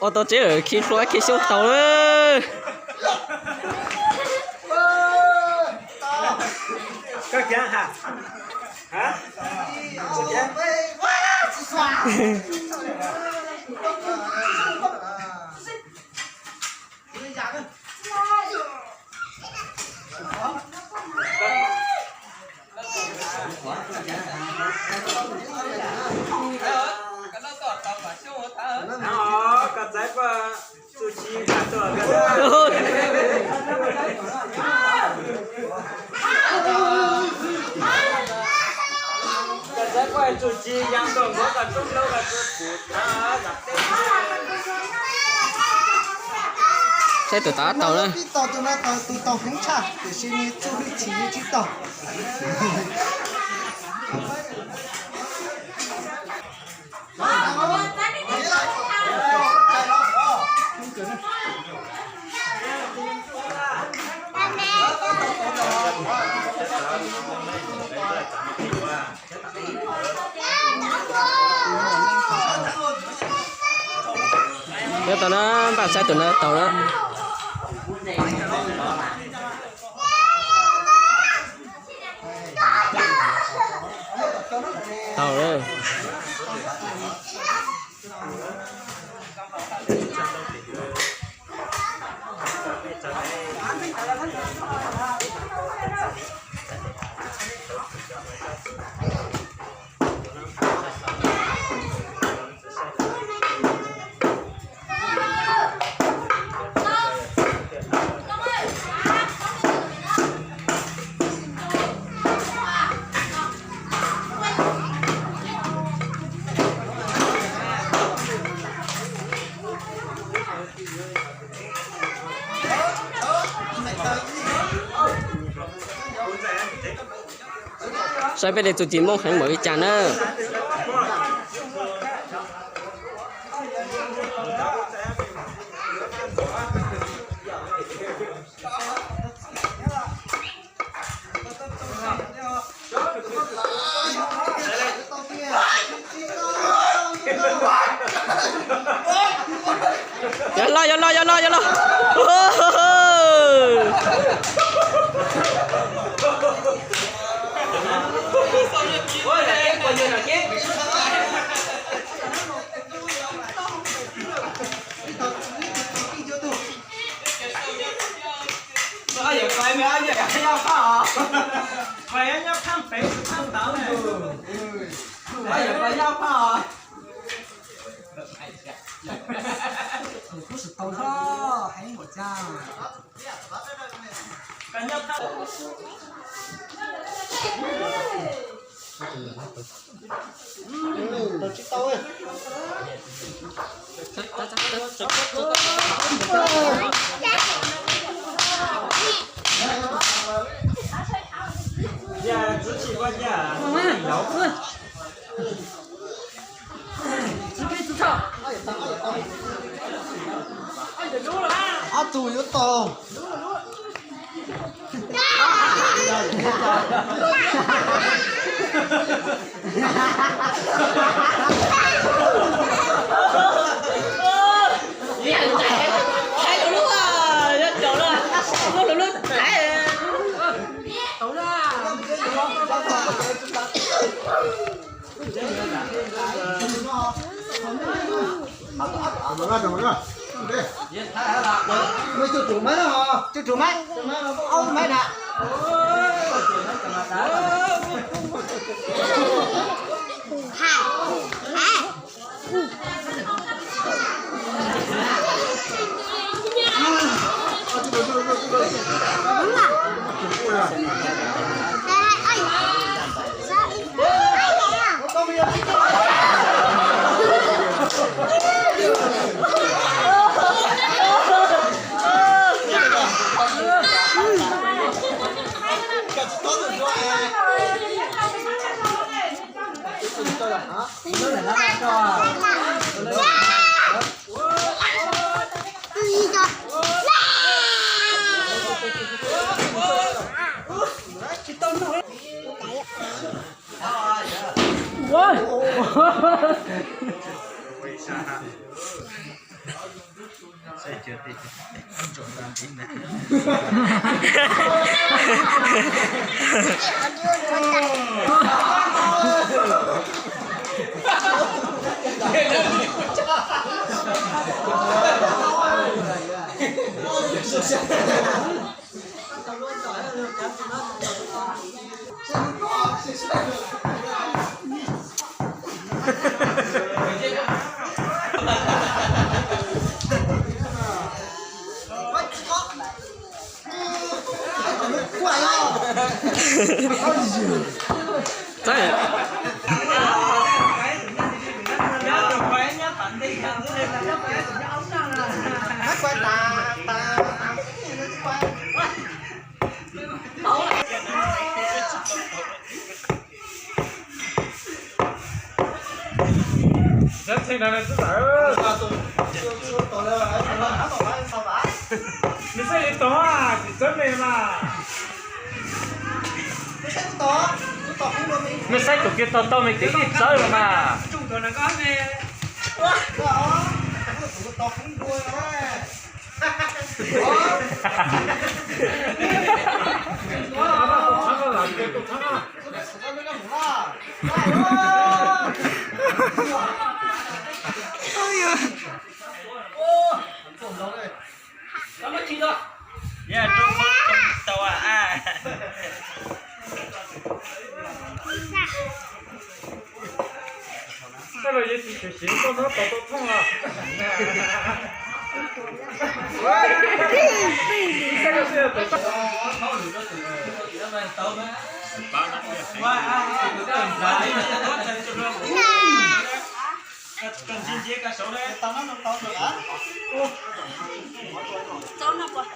Ua tau tsev lawm, khi hlua khi xyoob tau lawm. Saib tus tav tau na. Tus taug heev tshaj tiam sis nws txuj hwj chim nws tsis taug. Nyob tau na, npaj saib tus na tau na. Tau lawm. Saib peb li txuj ci Hmoob heev npaum li cas na. Yog los, yog los, yog los, yog los. Ob tug yuav tau. Nws saib tus kiag tau tau me tes ib txawb los mas.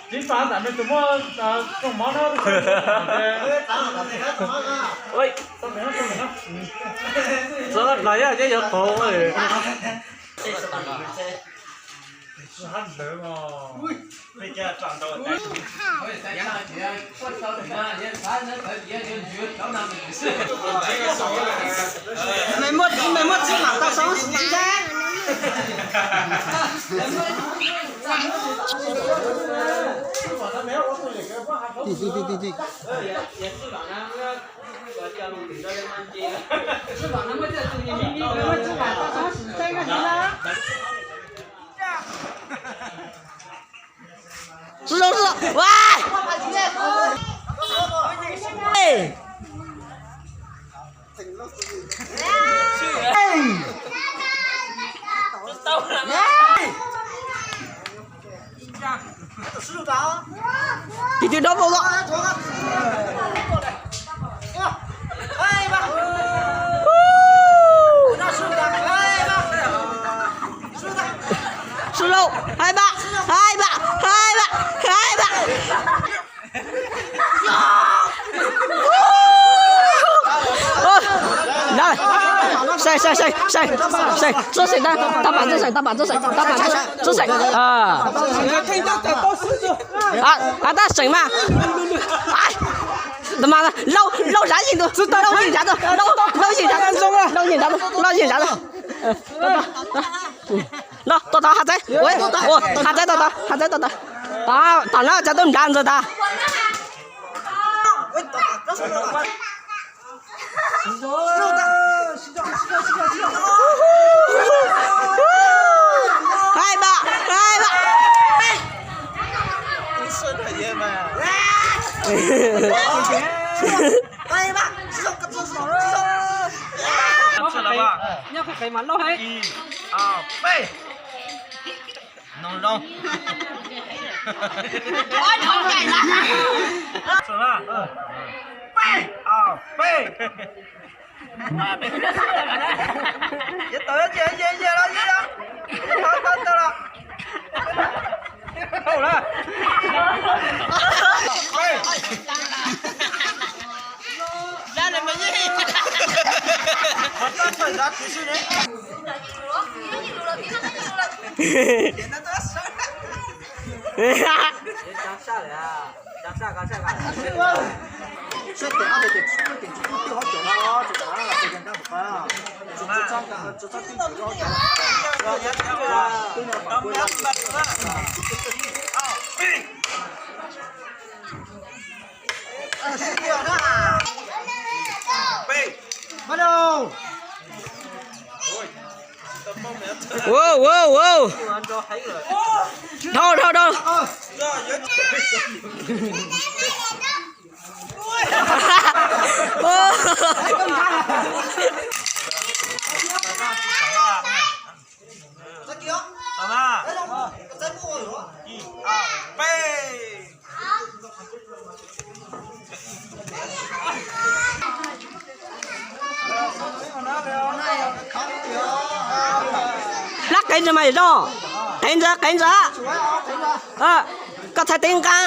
Txiv xav ntawm nws tus muaj tsoos mov no. Txog plaws yog ces yuav qhuav. Mày mua, mày mua chiếc mảng tao sống xíu thế. Đi, đi, đi, đi, đi. Sụp sụp sụp sụp. Uai. Ê. Ê. Ê. Tus twg dob vau los. Sụp lauj, hai ba, hai ba, hai ba, hai ba. Sai sai sai sai sai, txhob xeem tag, tag pam txhob xeem, tag pam txhob xeem, tag pam txhob xeem. Has tag xeem mas. Lauj, lauj zam yeej tus, lauj yeej zam tus, lauj yeej zam tus, lauj yeej zam tus, lauj yeej zam tus. Los, tau tau, Has Txaib, Has Txaib tau tau, Has Txaib tau tau. Tau, thaum no cov tub nrad ntxawg tau. Hai ba, hai ba. Nyob qhov qev mas loj heev. Noo zoo. Peb, peb. Ces tau, ces ces ces los ces los. Tau tau tau los. Tau lawm. Peb. Qhov txoj txhawm nrad kuv xwb ne. Bắt đầu. Wow, wow, wow. Dhau, dhau, dhau. Lab qev ntawd mas zoj, qev ntawd, qev ntawd. Koj txhais tes nqa.